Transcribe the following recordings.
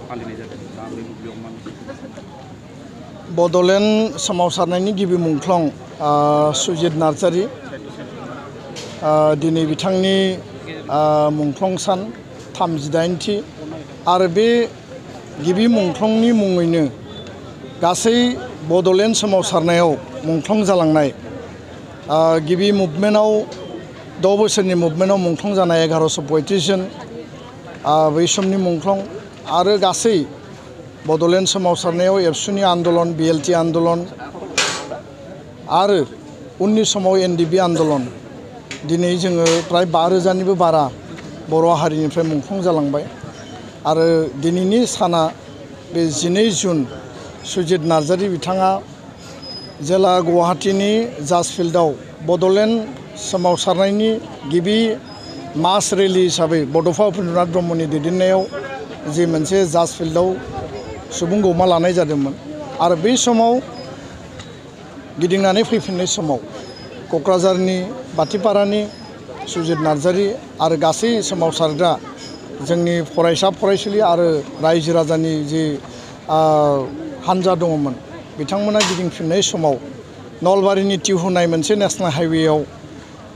फालिनाय जादों दा बे बुब्लियाव मा बड'लेण्ड सोमावसारनायनि गिबि मुंख्लं सुजित नार्जारी दिनै बिथांनि मुंख्लं सान 38थि आरो बे गिबि मुंख्लंनि मुङैनो गासै बड'लेण्ड सोमावसारनायाव मुंख्लं जालांनाय गिबि मुभमेन्टआव 6 बोसोरनि मुभमेन्टआव मुंख्लं जानाय 1135 जन बै समनि मुंख्लं आरो गासै बड'लेण्ड सोमावसारनायाव एबसुनि आन्दलन बिएलटि आन्दलन आरो उननि समाव एनडिबि आन्दलन दिनै जोङो प्राय 5,000निबो बारा बर' हारिनिफ्राय मुंख्लं जालांबाय आरो दिनैनि साना बे 12 जुन सुजित नार्जारी बिथाङा जेला गुवाहाटीनि जाज फिल्डआव बड'लेण्ड सोमावसारनायनि गिबि मास रेलि हिसाबै बड'फा उपेन्द्रनाथ ब्रह्मनि दैदेननायाव जे मोनसे जाज फिल्डआव सुबुं गौमा लानाय जादोंमोन आरो बै समाव गिदिंनानै फैफिननाय समाव क'क्राझारनि बाथिपारानि सुजित नार्जारी आरो गासै सोमावसारग्रा जोंनि फरायसा फरायसुलि आरो रायजो राजानि जे हानजा दङमोन बिथांमोना गिदिंफिननाय समाव नलबारिनि तिहुनाय मोनसे नेशनेल हाइवेआव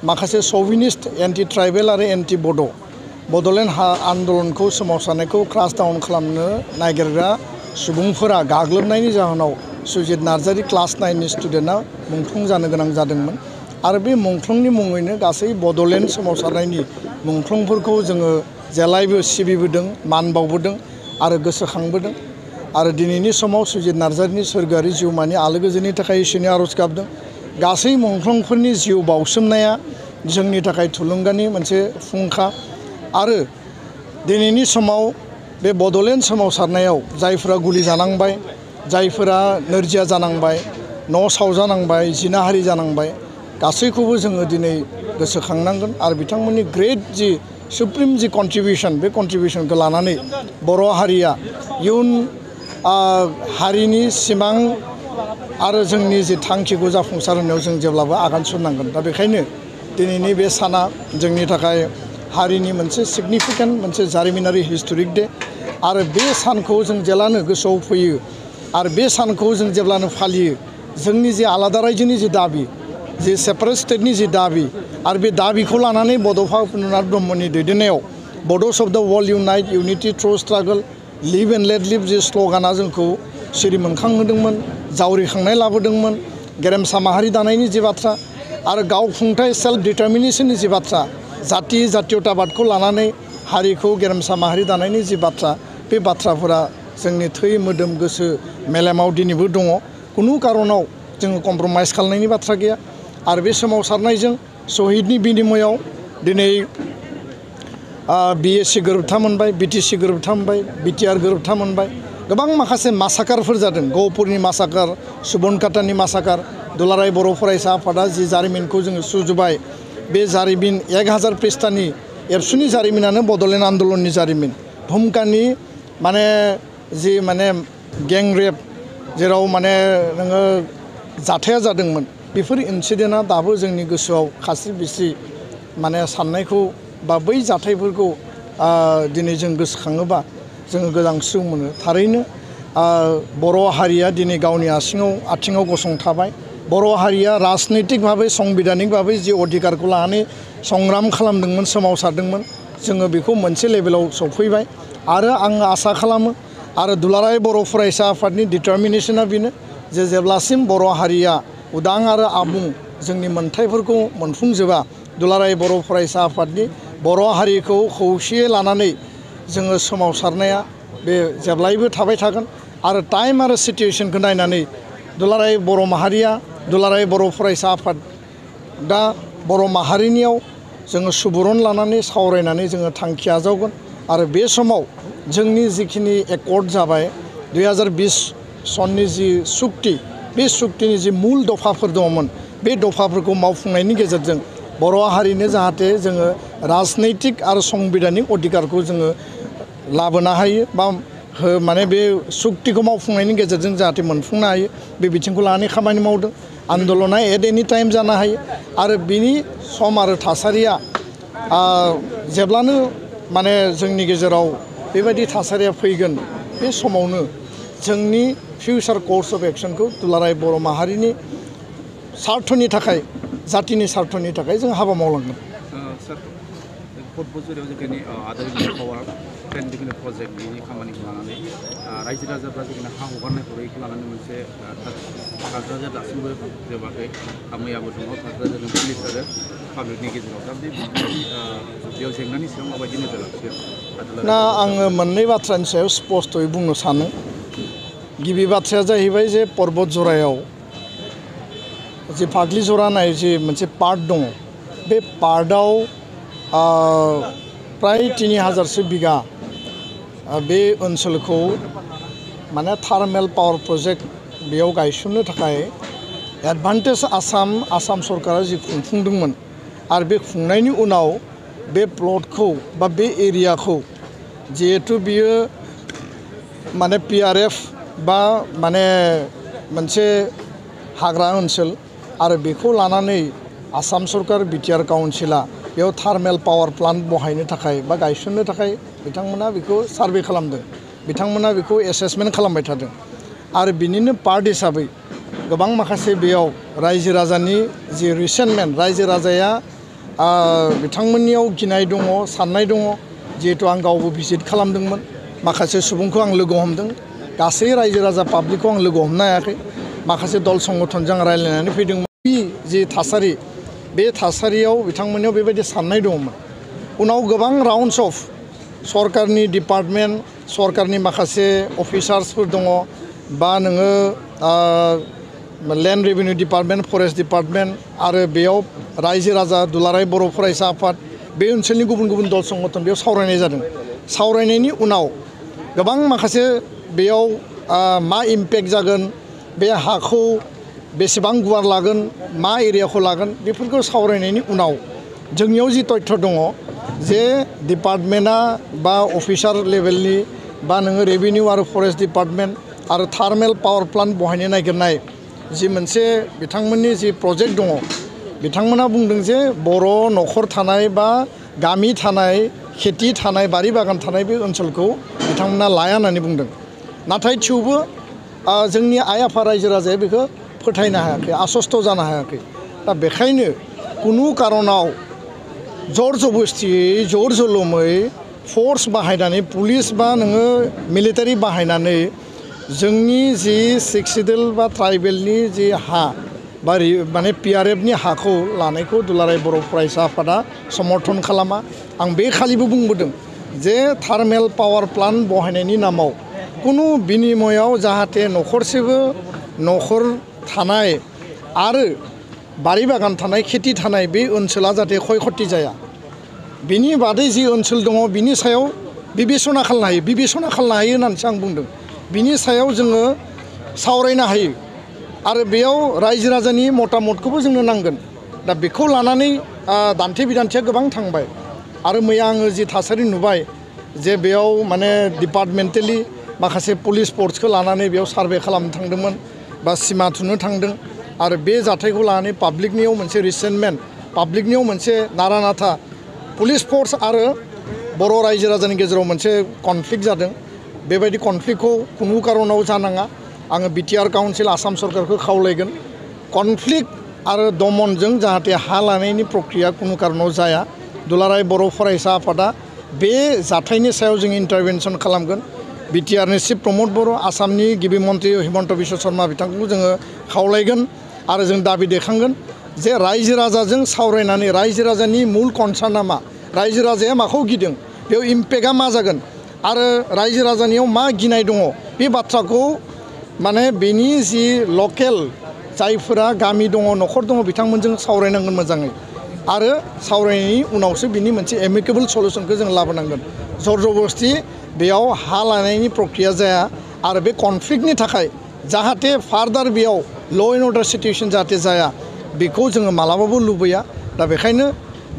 माखासे सौभिनिस्ट एन्टि ट्राइबेल आरो एन्टि बड'लेण्ड आन्दलनखौ सोमावसारनायखौ क्रास डाउन खालामनो नागिरग्रा सुबुंफोरा गाग्लोबनायनि जाहोनाव सुजित नार्जारी क्लास 9नि स्टुडेन्टआ मुंख्लं जानो गोनां जादोंमोन आरो बे मुंख्लंनि मुङैनो गासै बड'लेण्ड सोमावसारनायनि मुंख्लंफोरखौ जोङो जेलायबो सिबिबोदों मान बावबोदों आरो गोसोखांबोदों आरो दिनैनि समाव सुजित नार्जारीनि सोरगोआरि जिउमानि आलो गोजोननि थाखाय इसोरनि आरज गाबदों गासै मुंख्लंफोरनि जिउ बावसोमनाया जोंनि थाखाय थुलुंगानि मोनसे फुंखा आरो दिनैनि समाव बे बड'लेण्ड सोमावसारनायाव जायफोरा गुलि जानांबाय जायफोरा नोरजिया जानांबाय न' सावजानांबाय जिनाहारि जानांबाय गासैखौबो जोङो दिनै गोसोखांनांगोन आरो बिथांमोननि ग्रेट जि सुप्रिम जि कन्ट्रिबिउसन बे कन्ट्रिबिउसनखौ लानानै बर' हारिया इयुन हारिनि सिमां आरो जोंनि जि थांखिखौ जाफुंसार होनायाव जों जेब्लाबो आगान सुरनांगोन दा बेखायनो दिनैनि बे साना जोंनि थाखाय हारिनि मोनसे सिगनिफिकेन्ट मोनसे जारिमिनारि हिस्टरिक डे आरो बे सानखौ जों जेब्लानो गोसोआव फैयो आरो बे सानखौ जों जेब्लानो फालियो जोंनि जे आलादा रायजोनि जि दाबि जे सेपारेट स्टेटनि जि दाबि आरो बे दाबिखौ लानानै बड'फा उपेन्द्रनाथ ब्रह्मनि दैदेननायाव Bodos of the world unite unity through struggle live and let live जे स्ल'गाना जोंखौ सिरि मोनखांहोदोंमोन जावरिखांनाय लाबोदोंमोन गेरेमसा माहारि दानायनि जि बाथ्रा आरो गावखुंथाय सेल्फ डिटारमिनेसननि जि बाथ्रा जाति जातीयताबादखौ लानानै हारिखौ गेरेमसा माहारि दानायनि जि बाथ्रा बे बाथ्राफोरा जोंनि थै मोदोम गोसो मेलेमाव दिनैबो दङ खुनु कारनाव जोङो कमप्रमाइज खालामनायनि बाथ्रा गैया आरो बे सोमावसारनायजों शहीदनि बिनिमयआव दिनै BSc गोरोबथा मोनबाय BTC गोरोबथा मोनबाय BTR गोरोबथा मोनबाय गोबां माखासे मासाकारफोर जादों गहपुरनि मासाकार सुबनखातानि मासाकार दुलाराय बर' फरायसा आफादा जि जारिमिनखौ जोङो सुजुबाय बे जारिमिन 1000 पृष्ठानि एबसुनि जारिमिनानो बड'लेण्ड आन्दलननि जारिमिन भुमकानि माने जि माने गें रेप जेराव माने नोङो जाथाया जादोंमोन बेफोर इन्सिडेन्टआ दाबो जोंनि गोसोआव खास्रि बिस्रि माने साननायखौ बा बै जाथायफोरखौ दिनै जों गोसोखाङोबा जोङो गोजांस्रिउ मोनो थारैनो बर' हारिया दिनै गावनि आथिङाव गसंथाबाय बर' हारिया राजनैतिक भाबै संबिधानिक भाबै जि अधिकारखौ लानानै संग्राम खालामदोंमोन सोमावसारदोंमन जोङो बेखौ मोनसे लेभेलाव सफैबाय आरो आं आसा खालामो आरो दुलाराय बर' फरायसा आफादनि डिटारमिनेसना बेनो जे जेब्लासिम बर' हारिया उदां आरो आबुं जोंनि मोनथायफोरखौ मोनफुंजोबा दुलाराय बर' फरायसा आफादनि बर' हारिखौ खौसेयै लानानै जोङो सोमावसारनाया बे जेब्लायबो थाबाय थागोन आरो टाइम आरो सिटुएसनखौ नायनानै दुलाराय बर' माहारिया दुलाराय बर' फरायसा आफाद दा बर' माहारिनियाव जोङो सुबुरुन लानानै सावरायनानै जोङो थांखि आजावगोन आरो बे समाव जोंनि जिखिनि एकर्ड जाबाय 2020 सननि जि सुक्ति बे सुक्तिनि जि मुल दफाफोर दङमोन बे दफाफोरखौ मावफुंनायनि गेजेरजों बर' हारिनो जाहाथे जोङो राजनैतिक आरो संबिधानिक अधिकारखौ जोङो लाबोनो हायो बा माने बे सुक्तिखौ मावफुंनायनि गेजेरजों जाहाथे मोनफुंनो हायो बे बिथिंखौ लानानै खामानि मावदों आन्दलना एट एनि टाइम जानो हायो आरो बिनि सम आरो थासारिया जेब्लानो माने जोंनि गेजेराव बेबायदि थासारिया फैगोन बे समावनो जोंनि फिउचार कर्स अफ एक्शनखौ दुलाराय बर' माहारिनि सार्थनि थाखाय जातिनि सार्थनि थाखाय जों हाबा मावलांगोन। सार क'क्राझाराव जोंनि आदार पावार प्लेन जिखुनु प्रजेक्ट बेनि खामानिखौ लानानै रायजो राजाफ्रा जोंनि हा हगारनायखौ रैखा लानानै मोनसे थासारिया दासिमबो जोबाखै मैयाबो दङ थासारिया पुलिस आरो पाब्लिकनि गेजेराव दा बेयाव जेंनानि सायाव माबायदि नोजोर लाखियो? ना आङो मोननै बाथ्रानि सायाव स्पष्टयै बुंनो सानो। गिबि बाथ्राया जाहैबाय जे पर्बत जरायाव जे फाग्लि जरा होननाय जे मोनसे पार्ट दङ बे पार्टआव प्राय 3000सो बिगा बे ओनसोलखौ माने थार्मेल पावार प्रजेक्ट बेयाव गायसननो थाखाय एडभान्टेज आसाम सरकारा जि खुंफुंदोंमोन आरो बे खुंनायनि उनाव बे प्लटखौ बा बे एरियाखौ जिहेतु बियो माने PRF बा माने मोनसे हाग्रा ओनसोल आरो बेखौ लानानै आसाम सरकार बिटिआर काउन्सिला बेयाव थार्मेल पावार प्लान्ट बहायनो थाखाय बा गायसननो थाखाय बिथांमोना बेखौ सार्भे खालामदों, बिथांमोना बेखौ एसेसमेन्ट खालामबाय थादों आरो बिनिनो पार्ट हिसाबै गोबां माखासे बेयाव रायजो राजानि जि रिसेन्टमेन्ट रायजो राजाया बिथांमोननियाव गिनाय दङ, साननाय दङ। जिहेतु आं गावबो भिजिट खालामदोंमोन, माखासे सुबुंखौ आं लोगो हमदों, गासै रायजो राजा पाब्लिकखौ आं लोगो हमनो हायाखै, माखासे दल संगठनजों रायज्लायनानै फैदोंमोन। जि थासारि बे थासारियाव बिथांमोननियाव बेबायदि साननाय दङमोन। उनाव गोबां राउन्डस अफ सरकारनि डिपार्टमेन्ट सरकारनि माखासे अफिसार्सफोर दङ बा नोङो land revenue department forest department आरो बेयाव रायजो राजा दुलाराय बर' फरायसा आफाद बे ओनसोलनि गुबुन गुबुन दल संगठन बेयाव सावरायनाय जादों। सावरायनायनि उनाव गोबां माखासे बेयाव मा इम्पेक्ट जागोन, बे हाखौ बेसेबां गुवार लागोन, मा एरियाखौ लागोन, बेफोरखौ सावरायनायनि उनाव जोंनियाव जि तथ्य दङ जे डिपार्टमेन्टआ बा अफिसार लेभेलनि बा नोङो रेभिनिउ आरो फरेस्ट डिपार्टमेन्ट आरो थार्मेल पावार प्लान्ट बहायनो नागिरनाय जि मोनसे बिथांमोननि जि प्रजेक्ट दङ, बिथांमोना बुंदों जे बर' न'खर थानाय बा गामि थानाय, खेथि थानाय, बारि बागान थानाय बे ओनसोलखौ बिथांमोना लाया होननानै बुंदों। नाथाय थेवबो जोंनि आइ आफा रायजो राजाया बेखौ फोथायनो हायाखै, आसस्त जानो हायाखै। दा बेखायनो कुनु कारनाव जर जबस्तियै जर जलमै फर्स बाहायनानै पुलिस बा नोङो मिलिटारि बाहायनानै जोंनि जि 6 सिडुल बा ट्राइबेलनि जि हा बा माने PRFनि हाखौ लानायखौ दुलाराय बर' फरायसा आफादा समर्थन खालामा। आं बे खालिबो बुंबोदों जे थार्मेल पावार प्लान्ट बहायनायनि नामाव कुनु बिनिमयाव जाहाथे न'खरसेबो न'खर थानाय आरो बारि बागान थानाय, खेथि थानाय बे ओनसोला जाहाथे क्षय क्षति जाया, बिनि बादै जि ओनसोल दङ बिनि सायाव बिबेसना खालामनो हायो, बिबेसना खालामनो हायो होननानैसो आं बुंदों। बिनि सायाव जोङो सावरायनो हायो आरो बेयाव रायजो राजानि मतामतखौबो जोंनो नांगोन। दा बेखौ लानानै दान्थे बिदान्थेया गोबां थांबाय आरो मैया आङो जि थासारि नुबाय जे बेयाव माने डिपार्टमेन्टेलि माखासे पुलिस फर्सखौ लानानै बेयाव सार्भे खालामनो थांदोंमोन बा सिमा थुनो थांदों आरो बे जाथायखौ लानानै पाब्लिकनियाव मोनसे रिसेन्टमेन्ट, पाब्लिकनियाव मोनसे नारा नाथा पुलिस फर्स आरो बर' रायजो राजानि गेजेराव मोनसे कनफ्लिक्ट जादों। बेबायदि कनफ्लिक्टखौ कुनु कारनाव जानाङा। आङो बिटिआर काउन्सिल आसाम सरकारखौ खावलायगोन कनफ्लिक्ट आरो दमनजों जाहाथे हा लानायनि प्रक्रिया कुनु कारनाव जाया। दुलाराय बर' फरायसा आफादा बे जाथायनि सायाव जों इन्टारभेनसन खालामगोन। बिटिआरनि चिफ प्रमद बर', आसामनि गिबि मन्त्रि हिमन्त बिश्व शर्मा बिथांखौ जोङो खावलायगोन आरो जों दाबि दैखांगोन जे रायजो राजाजों सावरायनानै रायजो राजानि मुल कनसार्नआ मा, रायजो राजाया माखौ गिदों, बेयाव इम्पेक्टआ मा जागोन आरो रायजो राजानियाव मा गिनाय दङ बे बाथ्राखौ माने बेनि जि लकेल जायफोरा गामि दङ, न'खर दङ, बिथांमोनजों सावरायनांगोन मोजाङै आरो सावरायनायनि उनावसो बिनि मोनसे एमिकेबल सलुसनखौ जों लाबोनांगोन। जर जबस्ति बेयाव हा लानायनि प्रक्रिया जाया आरो बे कनफ्लिक्टनि थाखाय जाहाथे फार्दार बेयाव ल' एन्ड अर्डार सिटुएसन जाहाथे जाया बेखौ जोङो मालाबाबो लुबैया। दा बेखायनो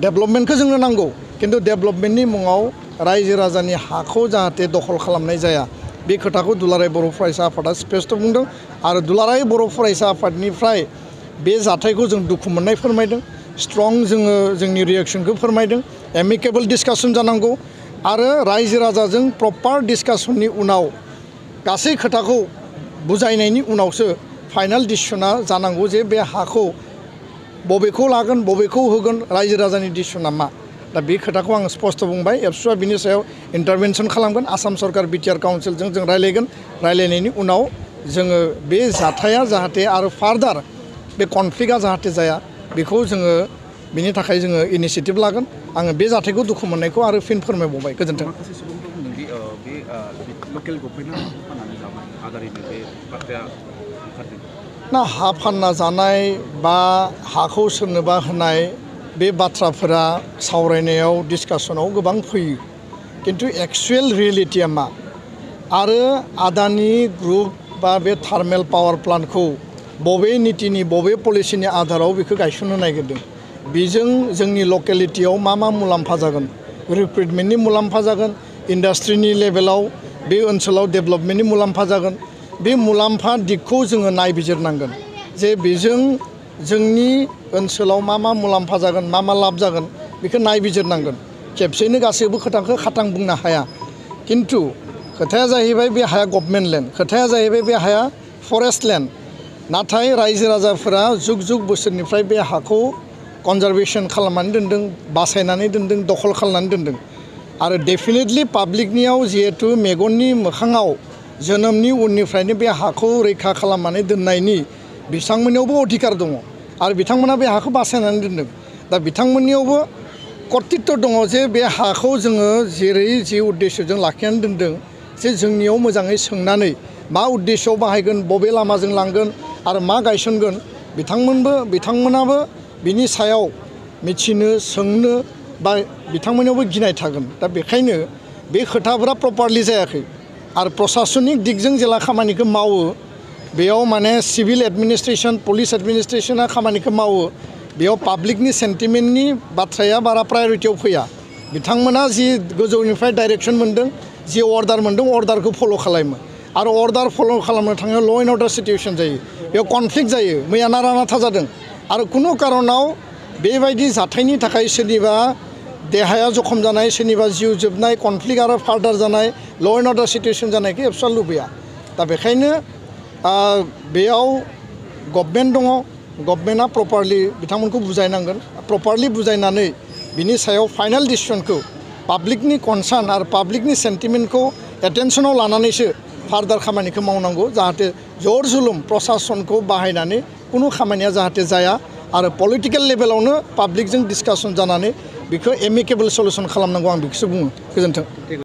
डेभेलपमेन्टखौ जोंनो नांगौ, खिन्थु डेभेलपमेन्टनि मुङाव रायजो राजानि हाखौ जाहाथे दखल खालामनाय जाया बे खोथाखौ दुलाराय बर' फरायसा आफादा स्पष्ट बुंदों आरो दुलाराय बर' फरायसा आफादनिफ्राय बे जाथायखौ जों दुखु मोननाय फोरमायदों, स्ट्रं जोङो जोंनि रिएक्सनखौ फोरमायदों। एमिकेबल डिसकासन जानांगौ आरो रायजो राजाजों प्रपार डिसकासननि उनाव गासै खोथाखौ बुजायनायनि उनावसो फाइनाल डिसिसना जानांगौ जे बे हाखौ बबेखौ लागोन बबेखौ होगोन रायजो राजानि डिसिसना मा दा बे खोथाखौ आं स्पष्ट बुंबाय एबसुआ बिनि सायाव इन्टारभेनसन खालामगोन आसाम सरकार बिटिआर काउन्सिलजों जों रायलायगोन रायलायनायनि उनाव जोङो बे जाथाया जाहाथे आरो फार्दार बे कनफ्लिक्टआ जाहाथे जाया बेखौ जोङो बिनि थाखाय जोङो इनिसिएटिभ लागोन आङो बे जाथायखौ दुखु मोननायखौ आरो फिन फोरमायबावबाय गोजोन्थों माखासे सुबुंफोरा बुंदोंदि बे लकेल गभर्नमेन्टआ फाननानै जाबाय आदारिनो बे बाथ्राया ओंखारदों ना हा फानना जानाय बा हाखौ सोरनोबा होनाय बे बाथ्राफोरा सावरायनायाव डिसकासनाव गोबां फैयो किन्तु एक्चुएल रियेलिटिया मा आरो आदानि ग्रुप बा बे थार्मेल पावार प्लान्टखौ बबे नीतिनि बबे पलिसिनि आधाराव बेखौ गायसननो नागिरदों बेजों जोंनि लकेलिटियाव मा मुलाम्फा जागोन रिक्रुटमेन्टनि मुलाम्फा जागोन इन्डास्ट्रिनि लेभेलाव बे ओनसोलाव डेभेलपमेन्टनि मुलाम्फा जागोन बे मुलाम्फा दिगखौ जोङो नायबिजिरनांगोन जे बेजों जोंनि ओनसोलाव मा मुलाम्फा जागोन मा लाब जागोन बेखौ नायबिजिरनांगोन खेबसेनो गासैबो खोथाखौ खाटां बुंनो हाया किन्तु खोथाया जाहैबाय बे हाया गभर्नमेन्ट लेन्ड खोथाया जाहैबाय बे हाया फरेस्ट लेन्ड नाथाय रायजो राजाफोरा जुग जुग बोसोरनिफ्राय बे हाखौ कनजारभेसन खालामनानै दोनदों बासायनानै दोनदों दखल खालामनानै दोनदों आरो डेफिनेटलि पाब्लिकनियाव जिहेतु मेगननि मोखाङाव जोनोमनि उननिफ्रायनो बे हाखौ रैखा खालामनानै दोननायनि बिथांमोननियावबो अधिकार दङ आरो बिथांमोना बे हाखौ बासायनानै दोनदों दा बिथांमोननियावबो कर्तृत्व दङ जे बे हाखौ जोङो जेरै जि उद्देश्यजों लाखिनानै दोनदों जे जोंनियाव मोजाङै सोंनानै मा उद्देश्यआव बाहायगोन बबे लामाजों लांगोन आरो मा गायसनगोन बिथांमोनाबो बिनि सायाव मिथिनो सोंनो बा बिथांमोननियावबो गिनाय थागोन दा बेखायनो बे खोथाफोरा प्रपारलि जायाखै आरो प्रशासनिक दिगजों जेला खामानिखौ मावो बेयाव माने सिभिल एडमिनिस्ट्रेसन पुलिस एडमिनिस्ट्रेसना खामानिखौ मावो बेयाव पाब्लिकनि सेन्टिमेन्टनि बाथ्राया बारा प्रायरिटियाव फैया बिथांमोना जि गोजौनिफ्राय डाइरेक्सन मोनदों जि अर्डार मोनदों अर्डारखौ फल' खालामो आरो अर्डार फल' खालामनो थाङो ल' एन्ड अर्डार सिटुएसन जायो बेयाव कनफ्लिक्ट जायो मैया नारा नाथा जादों आरो खुनु कारनाव बेबायदि जाथायनि थाखाय सोरनिबा देहाया जखम जानाय सोरनिबा जिउ जोबनाय कनफ्लिक्ट आरो फार्दार जानाय ल' एन्ड अर्डार सिटुएसन जानायखौ एबसुआ लुबैया दा बेखायनो बेयाव गभर्नमेन्ट दङ गभर्नमेन्टआ प्रपारलि बिथांमोनखौ बुजायनांगोन प्रपारलि बुजायनानै बिनि सायाव फाइनाल डिसिसनखौ पाब्लिकनि कनसार्न आरो पाब्लिकनि सेन्टिमेन्टखौ एटेनसनाव लानानैसो फार्दार खामानिखौ मावनांगौ जाहाथे जर जुलुम प्रशासनखौ बाहायनानै कुनु खामानिया जाहाथे जाया आरो पलिटिकेल लेभेलावनो पाब्लिकजों डिसकासन जानानै बेखौ एमिकेबल सल्युसन खालामनांगौ आं बेखौसो बुङो गोजोन्थों।